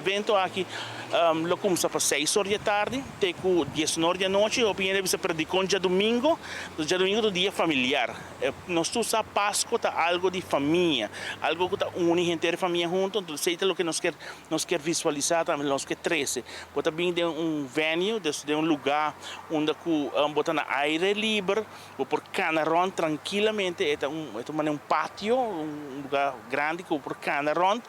Evento aki lo cuminsa pa 6 or di atardi, te cu 10 or di anochi. Hopi hende bisa, "Pero dicon diadomingo?" Diadomingo ta dia familiar. Nos usa Pasco ta algo di famia, algo cu ta uni henter famia hunto. Anto, esey ta loke nos kier visualisa tambe, nos kier trece. Bo ta bin den un venue, den un luga unda cu bo ta na aire liber, bo por cana rond trankilamente, e ta un patio, un luga grandi cu por cana rond,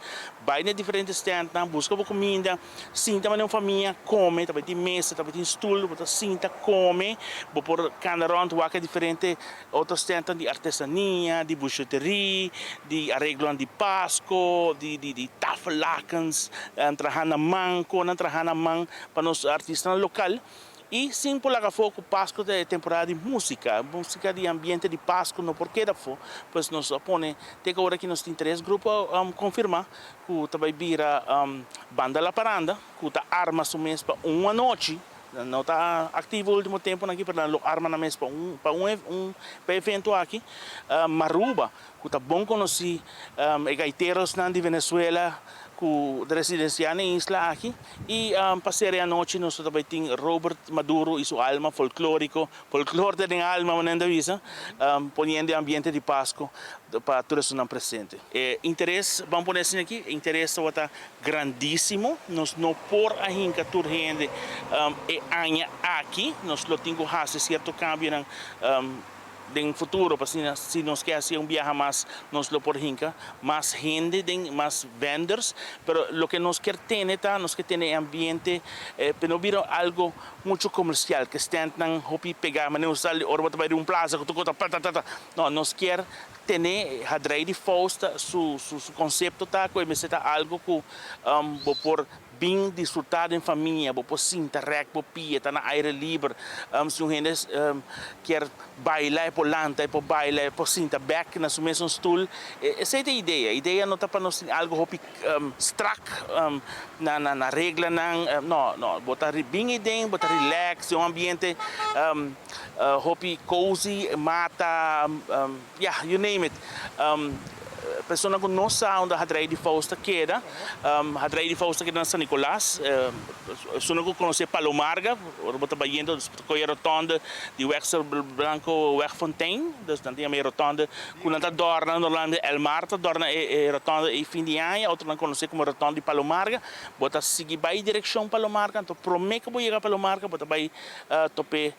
bay na diferente stand, busca bo cuminda, sinta cu famia, come. Tambe tin mesa, tambe tin stoel, bo sinta come, bo por cana rond, wak diferente otro stand di artesania, di bijouterie, di areglo di Pasco, di tafellakens, traha na man, con traha na man pa nos artistanan local. Y sin por laga afo, Pasco ta temporada di musica, musica di ambiente di Pasco no por keda afo, pues nos a pone, te awor cu nos tin tres grupo confirma, cu tambe bira Banda La Paranda, cu ta arma su mes pa un anochi, no ta activo ultimo tempo aki, pero arma nan mes pa un evento aki, Maruba, cu ta bon conoci, e gaiteros di Venezuela, cu residencia na isla aki, y pa cera anochi nos tambe tin Robert Maduro y su alma folklorico, folklore den alma, manera bisa, poniendo ambiente di Pasco pa tur esnan presente. Interes, ban pone asina aki, interes ta grandisimo, nos no por a hinca tur hende e aña aki, nos lo tin cu haci cierto cambio den futuro, pa si nos kier haci un biaha mas, nos lo por hinca mas hende, den, mas vendors, pero loke nos kier tin ta, nos kier tin ambiente, pero no bira algo mucho comercial, cu stand nan hopi pega, mas no sali, ora bay un plaza, cu ta, ta, ta, ta. No, nos kier tin Hadrei di Fausta, su concepto ta, cu ta algo cu bo por bin disfruta den famia, bo por sinta rek bo pia, ta na aire liber. Si un hende kier baila, e por lanta, e por baila, e por sinta back na su mesun stoel. Esey ta e idea. Idea no ta pa nos algo hopi strak na regla nan, no, bo ta bin idea, bo ta relax, un ambiente hopi cozy, mata, yeah, you name it. Persona cu no sa unda Hadrei di Fausta keda. Hadrei di Fausta keda na San Nicolas. Persona cu conoce Palo Marga, bo ta bayendo, coy rotonde di Weg Blanco, Weg Fontein, dus dan tin e rotonde cu nan ta dorna normalmente El Marta, dorna e rotonde e fin di aña, otro nan conoce como rotonde di Palo Marga, bo ta sigui bay direccion Palo Marga, anto prome cu bo yega Palo Marga, bo ta bay topa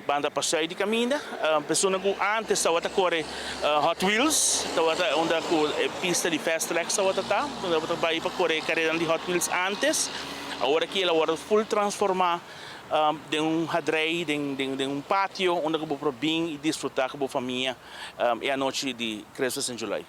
banda paseo di caminda. Persona cu antes tabata core Hot Wheels, tabata unda cu pista di Fast Track tabata ta, unda bo ta bay pa core careda di Hot Wheels antes. Awor aki el a full transforma den un hadrei, den un patio, unda bo por bin y disfruta cu e famia e anochi di Christmas in July.